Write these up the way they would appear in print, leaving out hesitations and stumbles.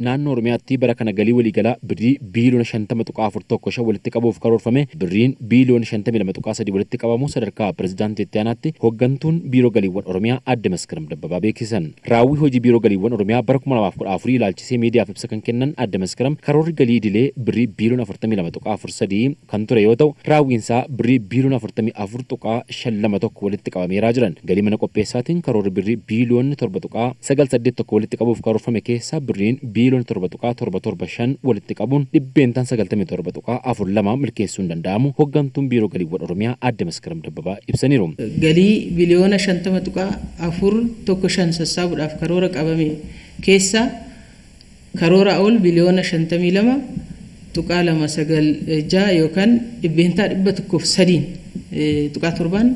Naannoo Oromiyaatti bara kana galii waliigalaa birrii biiliyoona 50.415 walitti qabuuf karoorfame birriin biiliyoona 52.3 walitti qabamu sadarkaa pirezidaantii itti aanaatti hooggantuun Biiroo Galiiwwan Oromiyaa Aadde Maskaram Dabbabaa beeksisan. Raawwii hojii Biiroo Galiiwwan Oromiyaa bara 2014 ilaalchisee miidiyaaf ibsa kan kennan Aadde Maskaram karoorri galii idilee birrii biiliyoona 42.43 kan ture yoo ta'u raawwiinsaa birrii biiliyoona 44.521 walitti qabameeraa jiran. Galii mana qopheessaatiin karoorri birrii biiliyoonni 7.981 walitti qabuuf karoorfame keessaa birriin biiliyoona 7.775 walitti qabuun 97.42% milkeessuun danda'amu hooggantuun Biiroo Galiiwwan Oromiyaa Aadde Maskaram Dabbabaa ibsaniiru. Galii biliyoona 50.415 sassaabuudhaaf karoora qabame keessa karoora ol biliyoona 52.296 yookaan 103.7%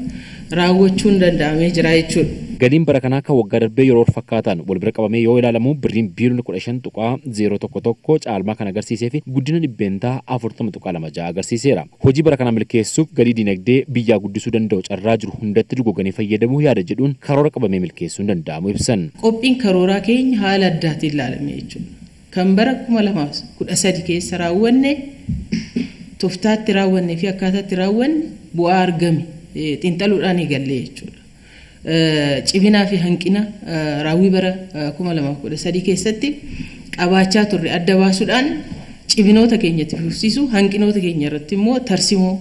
raawwachuun danda'amee jira jechuudha. Galiin bara kanaa kan waggaa darbee yeroo fakkaataan wal bira qabamee yoo ilaalamu birriin biiliyoona 15.011 caalmaa kan agarsiisee fi guddina 40.26% agarsiiseera. Hojii bara kana milkeessuuf galii dinagdee biyyaa guddisuu danda'u carraa jiru hundatti dugoganii fayyadamuu yaada jedhuun karoora qabamee milkeessuun danda'amu ibsan. Qophiin karooraa keenya haala addaatiin ilaalame jechuudha. Kan bara 2013 keessa raawwanne tooftaatti raawwannee fi akkaataatti raawwanne bu'aa argame xiinxaluudhaan eegalle jechuudha. Ciminaa fi hanqina raawwii bara 2013 keessatti qabaachaa turre adda baasuudhaan ciminoota keenyatti fufsiisuu hanqinoota keenya irratti immoo tarsimoo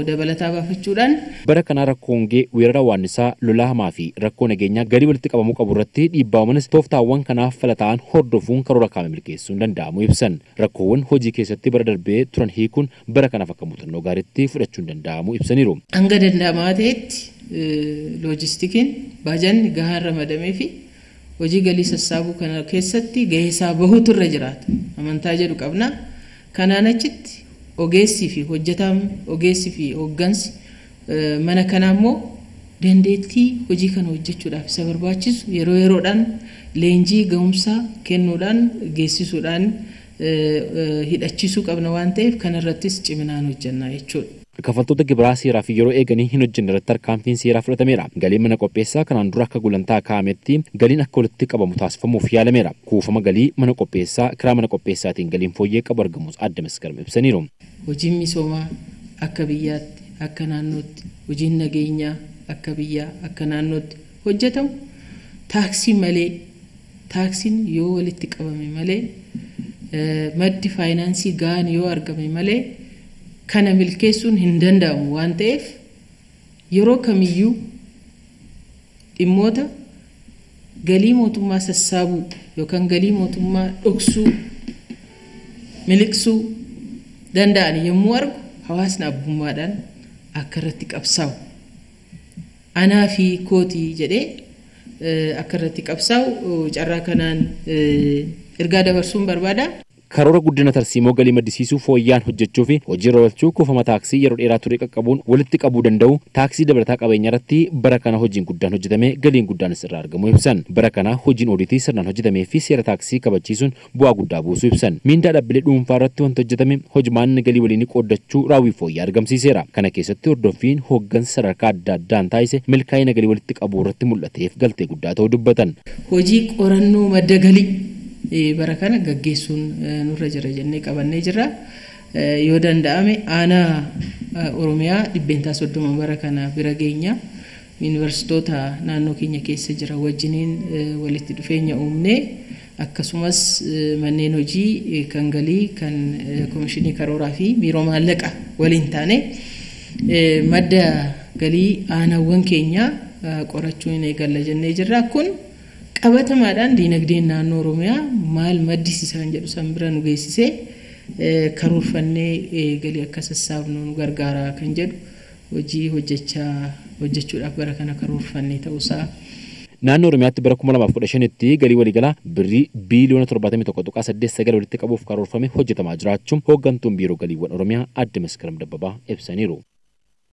dabalataa baafachuudhaan. Bara kana rakkoo hongee, weerara waannisaa, lolaa hamaa fi rakkoo nageenyaa galii walitti qabamuu qabu irratti dhiibbaa uumanis tooftaawwan kanaaf fala ta'an hordofuun karoora kaa'ame milkeessuun danda'amu ibsan. Rakkoowwan hojii keessatti bara darbee turan hiikuun bara kanaaf akka muuxannoo gaariitti fudhachuun danda'amu ibsaniiru. Hanga danda'amaa ta'etti loojistikiin baajanni gahaan ramadamee fi hojii galii sassaabuu kana keessatti gahee isaa bahuutu irra jiraata. Amantaa jedhu qabna. Kanaan achitti ogeessii fi hojjetaan ogeessii fi hooggansi mana kanaa immoo dandeettii hojii kana hojjechuudhaaf isa barbaachisu yeroo yeroodhaan leenjii ga'umsaa kennuudhaan geessisuudhaan hidhachiisuu qabna waan ta'eef kanarrattis ciminaan hojjannaa jechuudha. Kaffaltoota gibiraa seeraa fi yeroo eeganii hin hojjenne irratti tarkaanfiin seeraa fudhatameera. Galiin mana qopheessaa kanaan dura akka gulantaa kaa'ametti galiin akka walitti qabamu taasifamuuf yaalameera. Kuufama galii mana qopheessaa kiraa mana qopheessaatiin galiin fooyyee qabu argamus Aadde Maskaram ibsaniiru. Hojiin misoomaa akka biyyaatti akka naannootti hojiin nageenyaa akka biyyaa akka naannootti hojjetamu taaksii malee taaksiin yoo walitti qabame malee maddi faayinaansii gahaan yoo argame malee kana milkeessuun hin danda'amu waan ta'eef yeroo kamiyyuu dhimmoota galii mootummaa sassaabuu yookaan galii mootummaa dhoksuu miliqsuu danda'an yommuu argu hawaasni abbummaadhaan akka irratti qabsaa'u anaa fi kootii jedhee akka irratti qabsaa'u carraa kanaan ergaa dabarsuun barbaada. Karoora guddina tarsiimoo galii maddisiisuu fooyyaan hojjechuu fi hojiirra oolchuu kuufama taaksii yeroo dheeraa ture qaqqabuun walitti qabuu danda'u taaksii dabalataa qabeenya irratti bara kana hojiin guddaan hojjetame galiin guddaanis irraa argamu ibsan. Bara kana hojiin ooditii sirnaan hojjetamee fi seera taaksii kabachiisuun bu'aa guddaa buusuu ibsan. Miindaa dhaabbilee dhuunfaa irratti wanti hojjetame hojimaanni galii waliin qooddachuu raawwii fooyya'aa argamsiiseera. Kana keessatti hordoffiin hooggansa sadarkaa adda addaan taasise milkaa'ina galii walitti qabuu irratti mul'ateef galtee guddaa ta'uu dubbatan. Hojii qorannoo madda galii bara kana gaggeessuun nurra jira jennee qabannee jirra. Yoo danda'ame aanaa Oromiyaa 30% bara kana bira geenya. Yuunivarsiitoota naannoo keenya keessa jira wajjiniin walitti dhufeenya uumnee akkasumas manneen hojii kan galii kan komishinii karooraa fi biiroo maallaqa waliin taane madda galii aanaawwan keenyaa qorachuun eegalla jennee jirra. Kun qabatamaadhaan diinagdeen naannoo Oromiyaa maal maddisiisan jedhu san bira nu geessisee karoorfannee galii akka sassaabnu nu gargaara kan jedhu hojii hojjechuudhaaf bara kana karoorfannee ta'uusaa. Naannoo Oromiyaatti bara 2015tti galii waliigalaa birrii biiliyoona 71.89 walitti qabuuf karoorfame hojjetamaa jiraachuun hooggantuun Biiroo Galiiwwan Oromiyaa Aadde Maskaram Dabbabaa ibsaniiru.